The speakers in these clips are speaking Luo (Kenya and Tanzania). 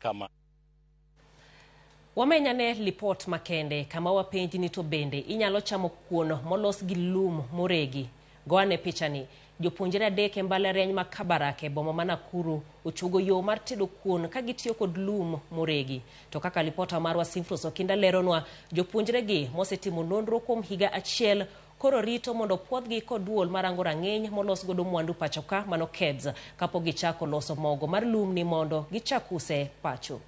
kama. Wamenyane lipot makende kama wapenji ni to bende inyalo chamo kuon molos gi lum moregi. Go ane pichani. Jopuonjre adek e mbalariany ma Kabarak e boma ma Nakuru ochuogo yo mar tedo kuon ka gitiyo kod lum moregi. To kaka lipota marwa Simfros Okinda leronwa, jopuonjre gi mosetimo nonro kuom higa achiel koro rito mondo puodhgi kod duol marango rang'iny molos godo mwandu pachoka mano KEBS kapok gichako loso mogo mar lum ni mondo gichak use pacho.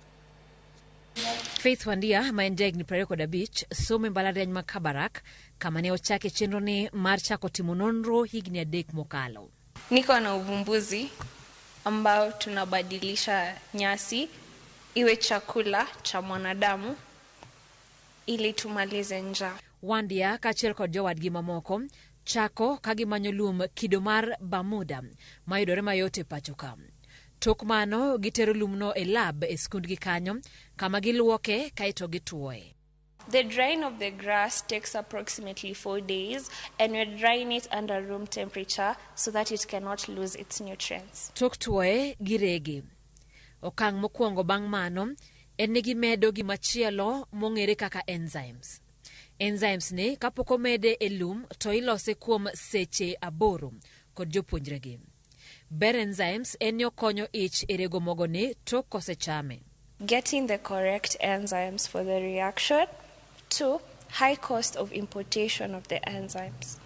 Faith Wandia ma en jahigni 25 somo e mbalariany ma Kabarak kama ne ochake chenro ni mar chako timo nonro higni 3 mokalo. Niko na uvumbuzi ambao tunabadilisha nyasi iwe chakula cha mwanadamu ili tumalize njaa. Wandia kaachiel kod jowadgi mamoko chako ka gimanyo lum kido mar Bermuda mayudore mayot e pacho ka. Tok mano gitero lumno e lab e skundgi kanyo kama giluoke kaeto gituoye. The drying of the grass takes approximately 4 days and we're drying it under room temperature so that it cannot lose its nutrients. Tok tuoye girege. Okang' mokwongo bang' mano en ni gimedo gimachielo mong'ere kaka enzymes. Enzymes ni kapok omede e lum to ilose kuom seche 8 kod jopuonjregi. Ber enzymes en ni okonyo ich e rego mogoni tok kosechame. Getting the correct enzymes for the reaction. 2, high cost of importation of the enzymes.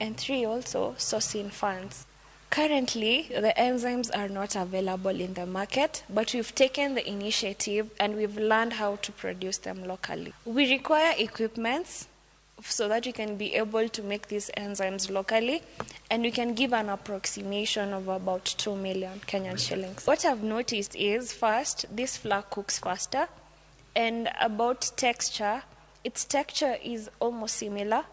And 3, also sourcing funds. Currently, the enzymes are not available in the market, but we've taken the initiative and we've learned how to produce them locally. We require equipment so that we can be able to make these enzymes locally, and we can give an approximation of about 2 million Kenyan shillings. What I've noticed is, first, this flour cooks faster, and about texture, its texture is almost similar.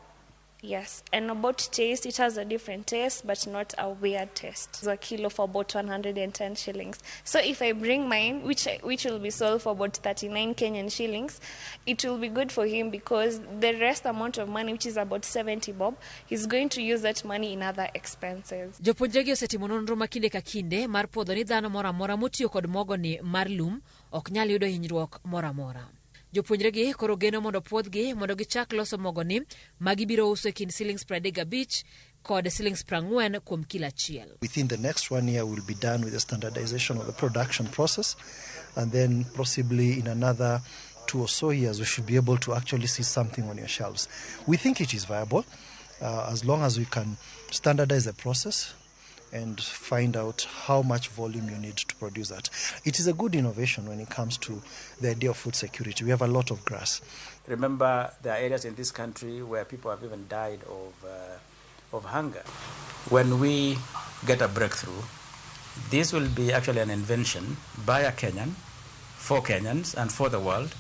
Yes, and about taste, it has a different taste, but not a weird taste. It's a kilo for about 110 shillings. So if I bring mine, which will be sold for about 39 Kenyan shillings, it will be good for him because the rest amount of money, which is about 70 bob, he's going to use that money in other expenses. Jopuonjregi osetimo nonro ma kinde ka kinde mar puodho ni dhano moro amora motiyo kod mogoni mar lum ok nyal yudo hinyruok moro amora. Jopuonjregi koro geno mondo puodhgi mondo gichak loso mogoni ma gibiro uso e kind shillings 35 kod shillings 40 kuom kilo achiel. Within the next 1 year we'll be done with the standardization of the production process, and then possibly in another 2 or so years we should be able to actually see something on your shelves. We think it is viable as long as we can standardize the process and find out how much volume you need to produce that. It is a good innovation when it comes to the idea of food security. We have a lot of grass. Remember, there are areas in this country where people have even died of hunger. When we get a breakthrough, this will be actually an invention by a Kenyan, for Kenyans and for the world,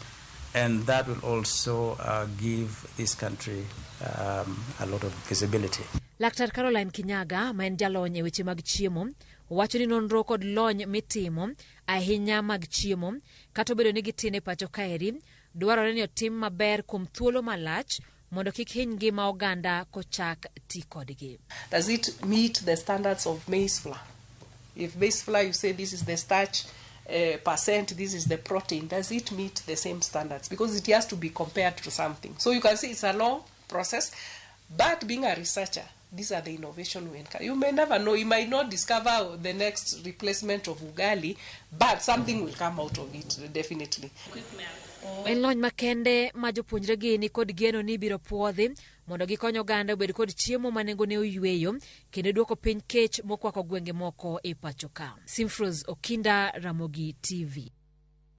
and that will also give this country a lot of visibility. Laktar Caroline Kinyaga, ma en jalony e weche mag chiemo, wacho ni nonro kod lony mitimo ahinya mag chiemo, kata obedo ni gitin e pacho kaeri, dwarore ni otim maber kuom thuolo malach mondo kik hiny ngima oganda kochak ti kodgi. Does it meet the standards of maize flour? If maize flour, you say this is the starch percent, this is the protein, does it meet the same standards? Because it has to be compared to something. So you can see it's a long process, but being a researcher, these are the innovation we encounter. You may never know, you might not discover the next replacement of ugali, but something will come out of it, definitely. En lony makende ma jopuonjregi ni kod geno ni ibiro puodhi mondo gikony oganda obed kod chiemo ma nengone oyweyo kendo duoko piny kech mokwako gwenge moko e pacho ka. Simfros Okinda, Ramogi TV.